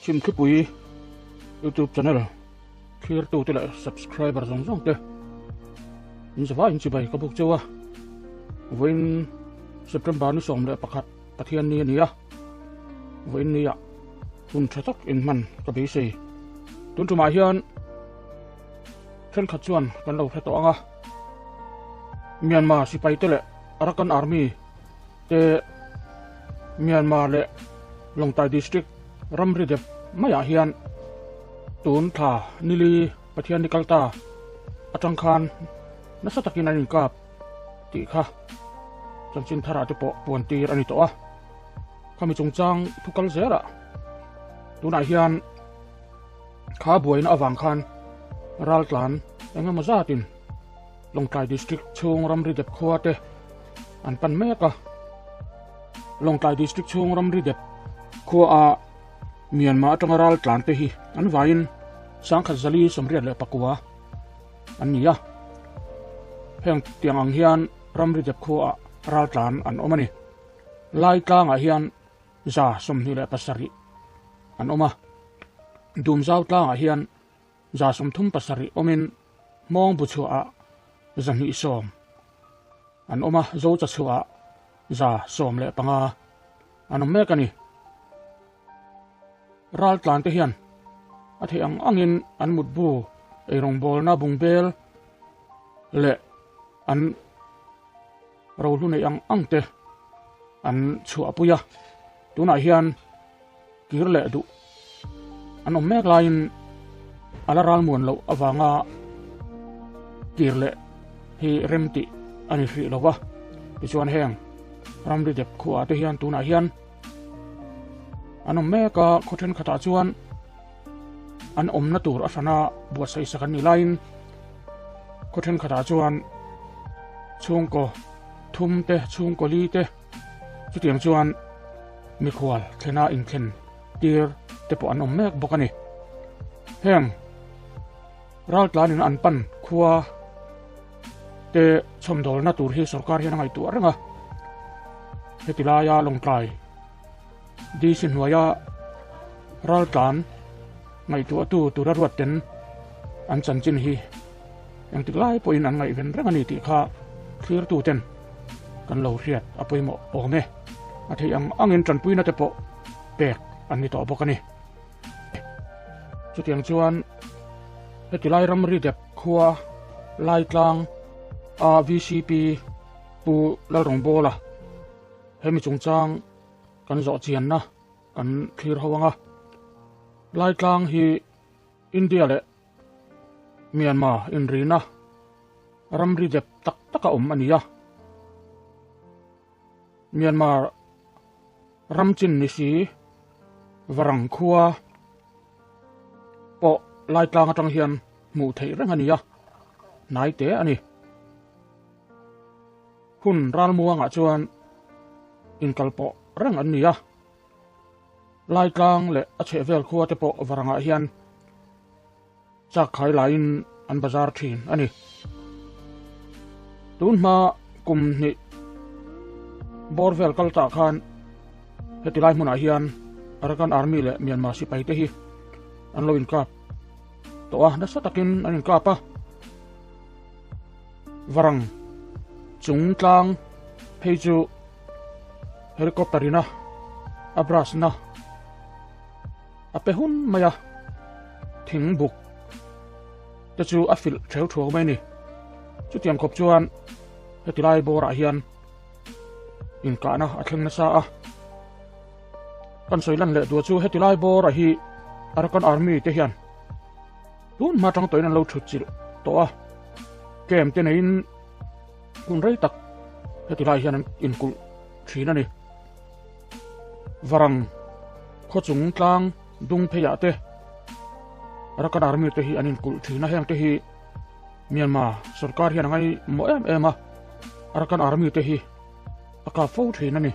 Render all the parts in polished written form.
Chhimthlipui YouTube channel thlirtute leh subscriber zawng zawng te in zavai in chibai ka buk cheu a. Vawiin September ni 11 Pathian ni a ni a. Vawiin ni ah hun tha tak in hman ka beisei. Tun tumah hian thenkhat chuan kan lo hre tawh ang a. Myanmar sipai te leh Arakan Army te Myanmar leh Lawngtlai District ramri dep maiah hian tun thla nili Pathian ni kalta atang khan nasa takin an inkap tih kha chanchin tharah te pawh puan tir a ni tawh a. Khami chungchang thu kal zelah tunah hian kha buaina avang khan raltlan engemaw zatin Lawngtlai District chhung ramri dep khua te an pan mek a. Lawngtlai District chhung ramri dep khua a Myanmar atanga ral tlan te hi an vaiin 1489 an ni a. Heng tiang ang hian ramri dep khua ah ral tlan an awm a ni. Lai tlangah hian 27 an awm a. Dumzau tlangah hian 37 awmin hmawng bu chhuahah 220 an awm a, Zocha chhuahah 115 an awm mek a ni. Raltlan te hian a theih ang angin an mutbu, eirawngbawlna bungbel leh an rohlu neih ang ang te an chhuahpui a, tunah hian kir leh duh an awm mek laiin a la ral muan loh avanga kir leh hi rem tih a ni hrih lo va, tichuan heng ramri dep khuaah te hian tunah hian an awm mek a, khaw thenkhatah chuan an awmna tur a hrana buatsaih sak an nih laiin khaw thenkhatah chuan chhungkaw thum te chhungkaw li te chutiang chuan mikhual thlena inthlen tir te pawh an awm mek bawk a ni. Heng raltlanin an pan khua te chhawmdawlna tur hi sorkar hian a ngaihtuah reng a. Heti laia Lawngtlai DC hnuaia raltlan ngaihtuahtu tura ruatten an chanchin hi engtik lai pawhin an ngaihven reng a ni tih kha thlirtuten kan lo hriat a pawimawh awm e. A theih ang angin tanpuina te pawh pek an ni tawh bawk a ni. Chutiang chuan heti lai ramri dep khua Laitlang a VCP Pu Lalrawngbawla hemi chungchang kan zawh chianna kan thlir ho ang a. Laitlang hi India leh Myanmar inrina ramri dep tak tak a awm a ni a. Myanmar ram chin ni si Varang khua pawh Laitlang atang hian hmuh theih reng a ni a, hnai te a ni. Hun ralmuangah chuan inkal pawh reng an ni a, Laitlang leh a chhehvel khua te pawh Varangah hian chak khai laiin an bazar thin a ni. Tun hma kum hnih bawr vel kal tah khan heti lai hmunah hian Arakan Army leh Myanmar sipai te hi an lo inkap tawh a, nasa takin an inkap a. Varang chung tlang phei chu helicopter ina a brush na a pe hun mai a, thing buk te chu a filh theu thuak mai a ni. Chutiang khawp chuan heti lai bawrah hian inkahna a thleng nasa a. Kan sawi lan leh duah chu heti lai bawrah hi Arakan Army te hian tun hma tang tawhin an lo thut chilh tawh a, camp te neiin hun rei tak heti lai hian an inkulh thin a ni. Varang khawchung tlang dung pheiah te Arakan Army te hi an inkulh thin a, heng te hi Myanmar sorkar hian a ngaimawh em em a, Arakan Army te hi a kap fo thin a ni.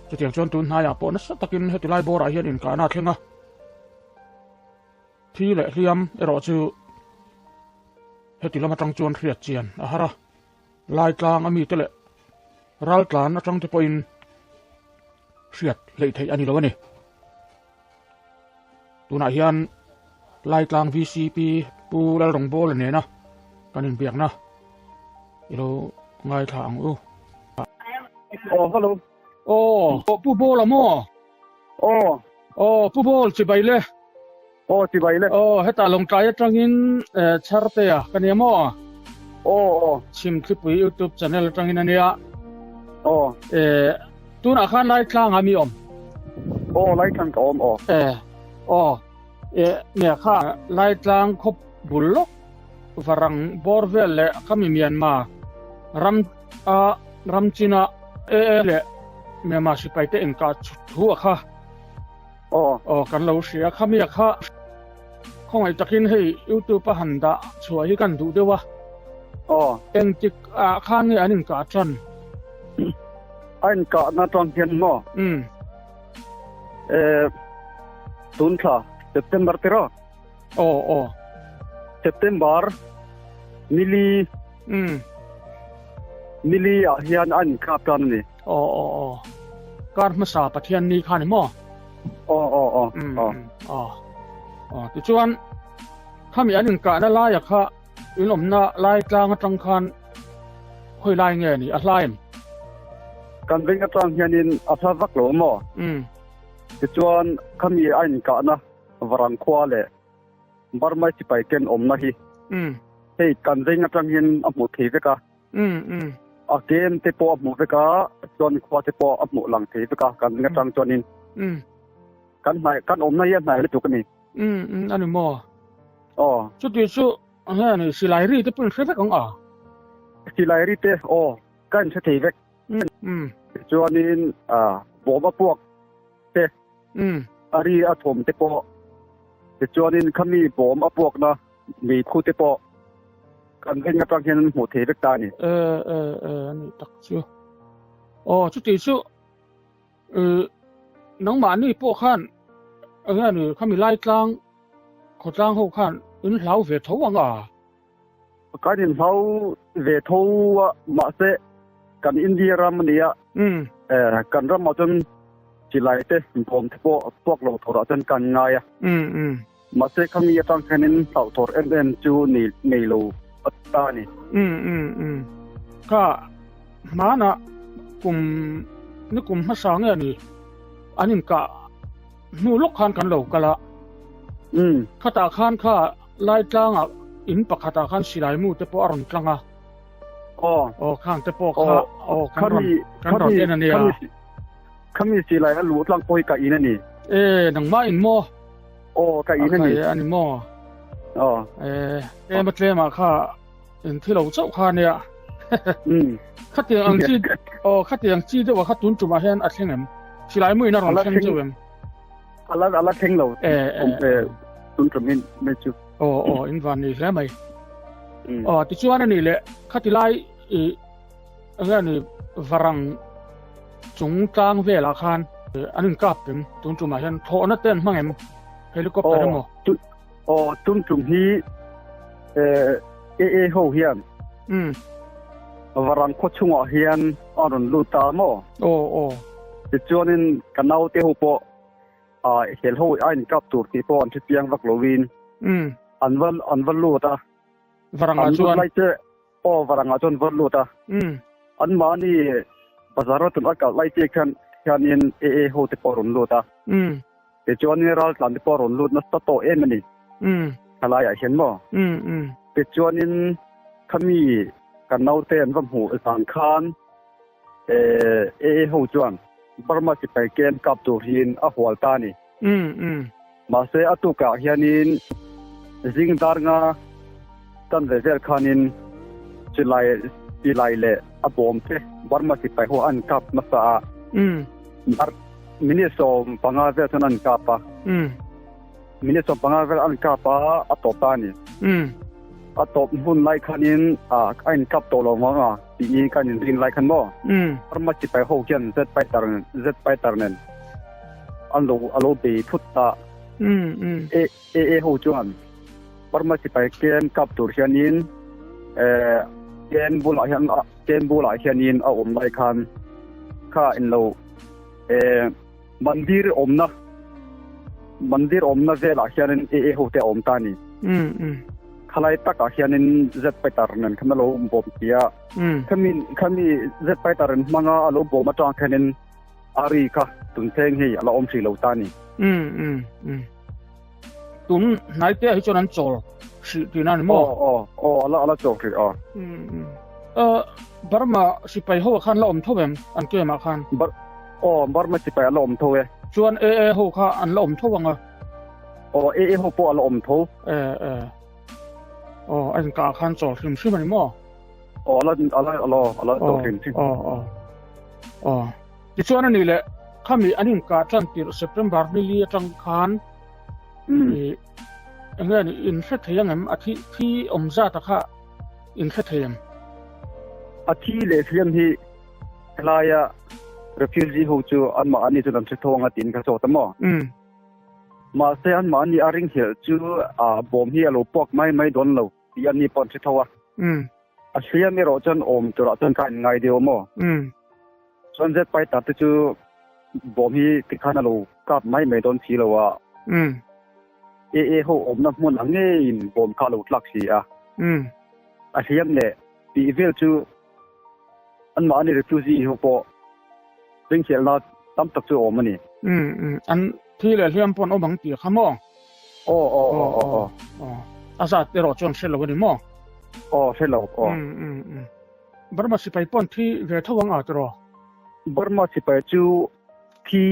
Chutiang chuan tun hnaiah pawh nasa takin heti lai bawrah hian inkahna a thleng a, thi leh hliam erawh chu heti lam atang chuan hriat chian a har a. Laitlang a mite leh raltlan atang te pawhin hriat hleih theih a ni lo a ni. Tunah hian Laitlang VCP Pu Lalrawngbawla nena kan inbiakna i lo ngaithla ang u. Aw, hello. Aw, Pu Bawla maw? Aw. Aw, Pu Bawl, chibai le. Aw, chibai le. Aw, hetah Lawngtlai atangin Chhartea ka nia maw? Aw, aw. Chhimthlipui YouTube channel atangin a nia. Aw. Eh, tunah khan Laitlang ah mi awm? Aw, Laitlang ka awm aw. Eh, aw. Eh, nia kha Laitlang khawp bul lawk varang bawr vel leh khami Myanmar ram a ram china AA leh Myanmar sipai te inkah thu a kha. Aw. Aw, kan lo hria khami a kha khawngaih takin hei YouTube a han dah chhuah hi kan duh deuh a. Aw. Engtik ah khan nge an inkah tan? A inkah na tang hian maw? Umm. Eh, tun thla September tiraw? Aw, aw. September nili Umm. Nili ah hian a inkap tan a ni. Aw aw aw. Kar hmasa Pathian ni kha ni maw? Aw aw aw. Aw. Aw. Aw tichuan khami an inkahna laia kha in awmna lai tlang atang khan khawi lai nge ni a hla em? Kan veng atang hianin a hla vak lo maw? Umm. Tichuan khami a inkahna varang khua leh Burma sipai ken awmna hi hei kan veng atang hian a hmuh thei vek a. A kem te pawh a hmuh vek a, chuan khua te pawh a hmuh lang thei vek a kan veng atang chuanin. Kan hnai kan awmna hi a hnai lutuk a ni. A ni maw? Aw. Chuti chu nge ni silai ri te pawh in hre vek ang a? Silai ri te aw ka in hre thei vek. Chuanin bawm a puak te. A ri a thawm te pawh tichuanin khami bawm a puakna meikhu te pawh kan veng atang hian an hmuh thei vek ta a ni. E e e a nih tak chu. Aw chuti chu e nangmahni pawh khan enge a ni khami Laitlang khawtlang ho khan in hlau ve tho ang a? Kan in hlau ve tho a mahse kan India ram a nia kan ramah chuan silai te bawm te pawh puak lo turah chuan kan ngai a mahse khami atang hianin hlauh thawr em em chu nei lo a ta a ni. Kha hmanah kum ni kum hmasa nge ni an inkah hnu lawk khan kan lo kal a khatah khan kha Laitlangah in pakhatah khan silai mu te pawh a rawn tlang a. Aw. Aw khang te pawh kha aw kan rawn kan rawn en a nia. Khami silai a luh tlang pawh hi ka in a ni. E nangmah in maw? Aw ka in a ni. A ni maw? Aw. E tlema tlema kha in thi lo chauh kha nia. Khatiang ang chi aw khatiang chi deuh a kha tun tumah hian a thleng em? Silai mu in a rawn thleng chauh em? Ala ala thleng lo. E e tun tum in mai chu. Aw aw in van ni hle mai. Aw tichuan ani le khati lai i enge ani varang chung tlang velah khan an in kap em tun tumah hian thlawhna te an hmang em helicopter emaw. Aw tun tum hi AA ho hian varang khaw chungah hian a rawn lut ta maw? Aw aw. Tichuanin ka naute ho pawh ah hel ho a inkap tur tih pawh an hrechiang vak lovin an va an va lut a. Varangah chuan. An lut lai che aw varangah chuan va lut a. An mahni bazar a tun a kalh lai che khan hianin AA ho te pawh a rawn lut a. Tichuanin raltlan te pawh a rawn lut nasa tawh em a ni. Thalaiah hian maw? Tichuanin khami ka naute an va hmuh zan khan AA ho chuan Burma sipai camp kap tur hian a hual ta a ni. Mahse a tukah hianin zing dar nga tan ve vel khanin chilai silai leh a bawm te Burma sipai ho an kap hmasa a. Dar minute 15 vel chuan an kap a. Minute 15 vel an kap a, a tawp ta a ni. A tawp hun lai khanin a inkap tawh lo vang a. Tih kan inrin lai khan maw? Burma sipai ho hian Z fighter Z fighter nen an lo a lo bei thut ta. AA ho chuan Burma sipai camp kap tur hianin camp bulah hian camp bulah hianin a awm lai khan kha in lo mandir awmna Mandir awmna velah hianin AA ho te a awm ta a ni. Khalai takah hianin Z fighter nen khan a lo bawm si a. Khami khami Z fighter in hmanga a lo bawm atang khianin a ri kha tun thleng hei a la awm hrih lo ta a ni. Tun hnai te ah hi chuan an chawl hrih tihna a ni maw? Aw aw aw a la a la chawl hrih aw. Burma sipai ho ah khan la awm tho em an camp ah khan? Bar aw Burma sipai a la awm tho e. Chuan AA ho kha an la awm tho ang a? Aw AA ho pawh a la awm tho. E e aw a inkah ah khan chawl hrim hrim a ni maw? Aw a la a la a la a la chawl hrim hrim. Aw aw aw tichuan a nih leh khami an inkah tan tirh September ni li atang khan i enge ni in hre thei ang em a thi thi awm zat a kha in hre thei em? A thi leh hliam hi helaia refugee ho chu anmahni chuan an hre tho ang a tiin ka zawt a maw? Mahse anmahni a ringhlelh chu a bawm hi a lo puak mai mai dawn lo tih anni pawh an hre tho a. A hliam erawh chuan awm turah chuan ka inngai deuh a maw? Chuan Z fighter te chu bawm hi tikhan a lo kap mai mai dawn si lo a. AA ho awmna hmun ang ngeiin bawm kha a lo tlak si a. A hliam leh tih vel chu anmahni refugee ho pawh ringhlelhna tam tak chu a awm a ni. An thi leh hliam pawh an awm ang tih kha maw? Aw aw aw aw aw. A zat erawh chuan hre lo a ni maw? Aw hre lo aw. Burma sipai pawh an thi ve tho ang a tiraw? Burma sipai chu thi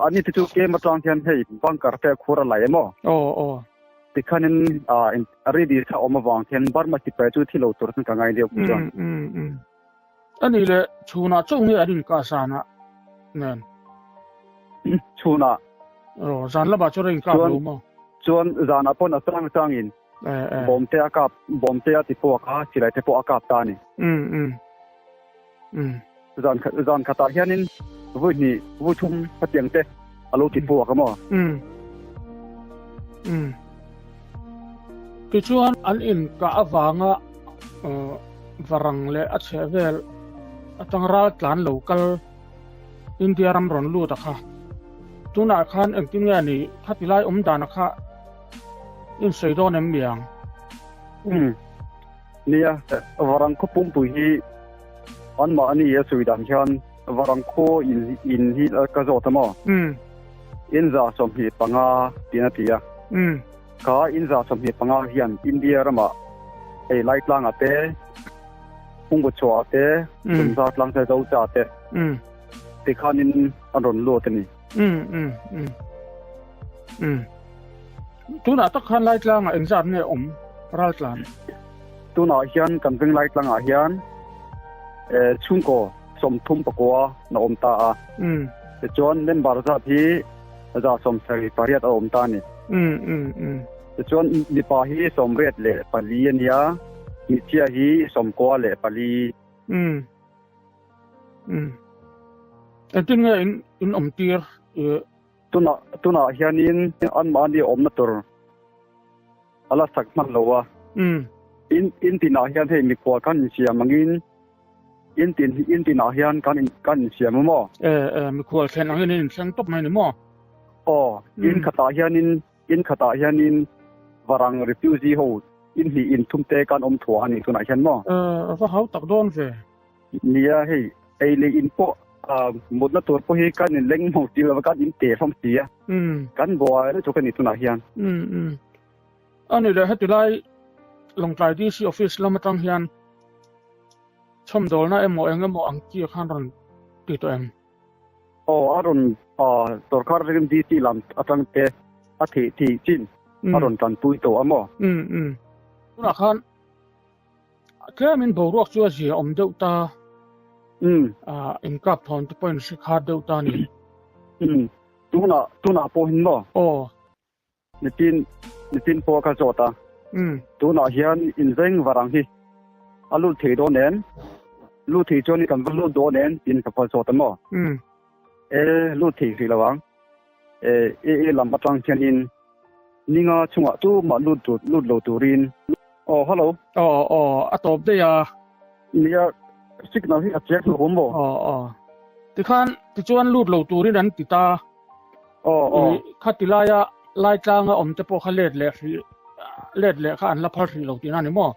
an ni te chu kem atang hian hei bunker te a khur a lai em aw? Aw aw. Tikhanin a ready tha awm avang hian Burma sipai chu thi lo tur chuan ka ngai deuh chuan. A nih leh chhunah chauh nge an inkah zanah nen? Chhunah. Aw zan lamah chuan a inkah lo maw? Chuan zanah pawn a chang changin Bawm te a kap, bawm te a ti puak a, silai te pawh a kap ta a ni. Zan zan khatah hianin vui hnih, vui thum hetiang te a lo ti puak a maw? Tichuan an inkah avanga varang leh a chheh vel atang ral tlan lo kal India ram rawn lut a kha. Tunah khan engtin nge a nih khati lai awm dan a kha In sawi dawn em mi ang? Umm. Nia, Varang khaw pumpui hi anmahni a sawi dan hian Varang khaw in in hi ka zawt a maw? Umm. In 75 tiin a ti a. Umm. Kha in 75 hian India ramah hei Laitlanga te, Pungbuchhuah te, Tumza tlang te, Zocha te. Umm. Tikhanin an rawn lut a ni. Umm umm umm. Umm. Tunah tak khan Laitlangah engzat nge awm raltlan? Tunah hian kan veng Laitlangah hian chhungkaw 34 na awm ta a. Umm. Tichuan member zat hi 78 a awm ta a ni. Umm umm umm. Tichuan mipa hi 84 a nia, hmeichhia hi 94. Umm. Umm. Engtin nge in in awm tir i? Tunah tunah hianin anmahni awmna tur a la sak hman lo a. Umm. In in tinah hian hei mikhual kan insiam angin in tin in tinah hian kan in kan insiam a maw? E e mikhual thlen angin in inthleng tawp mai ni maw? Aw, in khatah hianin in khatah hianin varang refugee ho in hnih in thum te kan awm thuah a ni tunah hian maw? E a va hau tak dawn ve. Nia hei ei leh in pawh mutna tur pawh hi kan in leng hmang si lo a kan in te hlawm si a kan buai na chu ka ni tunah hian. A ni leh heti lai Lawngtlai DC office lam atang hian chhawmdawlna emaw eng emaw ang chi khan rawn ti tawh em? Aw a rawn sorkar atangin DC lam atang te a thih thih chin a rawn tanpui tawh a maw? Tunah khan Tlemin boruak chu a zia awm deuh ta. Umm. Ah, inkap thawn te pawhin hre khat deuh ta ni. Umm. Tunah, tunah pawh hin maw? Aw. Nitin, nitin pawh ka zawt a. Umm. Tunah hian inveng varang hi a lut thei dawn em? Lut thei chuan kan va lut dawn em? Tiin ka va zawt a maw? Umm. E, lut thei hrih lo ang. E, e, e lam atang hianin Ninga chungah chu mah lut tur lut lo turin. Aw hello. Aw aw a tawp daih a. Nia signal hi a check lo awm maw? Aw aw tikhan tichuan lut lo turin an ti ta. Aw aw. Khati laia lai tlanga awm te pawh kha let leh hrih let leh kha an la phal hrih lo tihna a ni maw?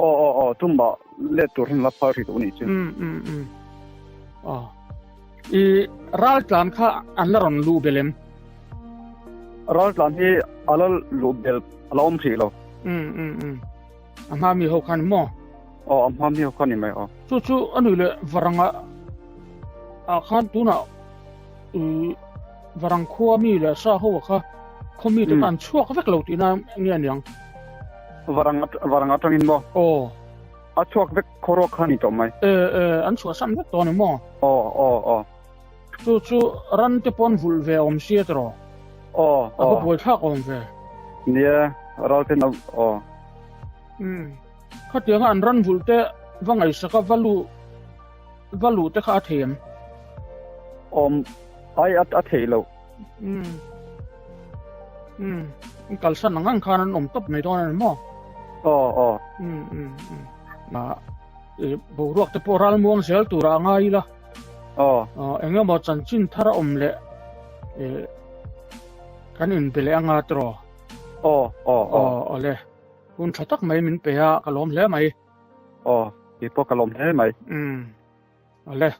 Aw aw aw tumah let tur hian la phal hrih lo nih chu. Um um um aw i ral tlan kha an la rawn luh bel em? Ral tlan hi a la luh bel a la awm hrih lo. Um um um a hma mi ho kha ni maw? Aw a hma mi ho kha ni mai aw. Chu chu a nui leh varanga ah khan tunah i Varang khua mi leh sa ho kha khaw mi te kha an chhuak vek lo tihna nge aniang? Varang varang atangin maw? Aw. A chhuak vek khawruak kha ni tawh mai. E e an chhuah san vek tawh a ni maw? Aw aw aw. Chu chu ran te pawn vulh ve awm sia tiraw? Aw aw. A va buaithlak awm ve. Nia ral ten aw. Umm. Khatianga an ran vulh te va ngaihsaka va luh Va luh te kha a thei em? Awm ai a a theih loh. Umm. Umm. In kalsan ang ang khan an awm tawp mai dawn a ni maw? Aw aw. Umm umm umm. Ah e boruak te pawh ralmuang zel turah a ngai ila. Aw. Aw eng emaw chanchin thar a awm leh e kan inbe leh anga tiraw? Aw aw aw. Aw awle. Hun tha tak mai min pe a ka lawm hle mai. Aw, kei pawh ka lawm hle mai. Umm, awle.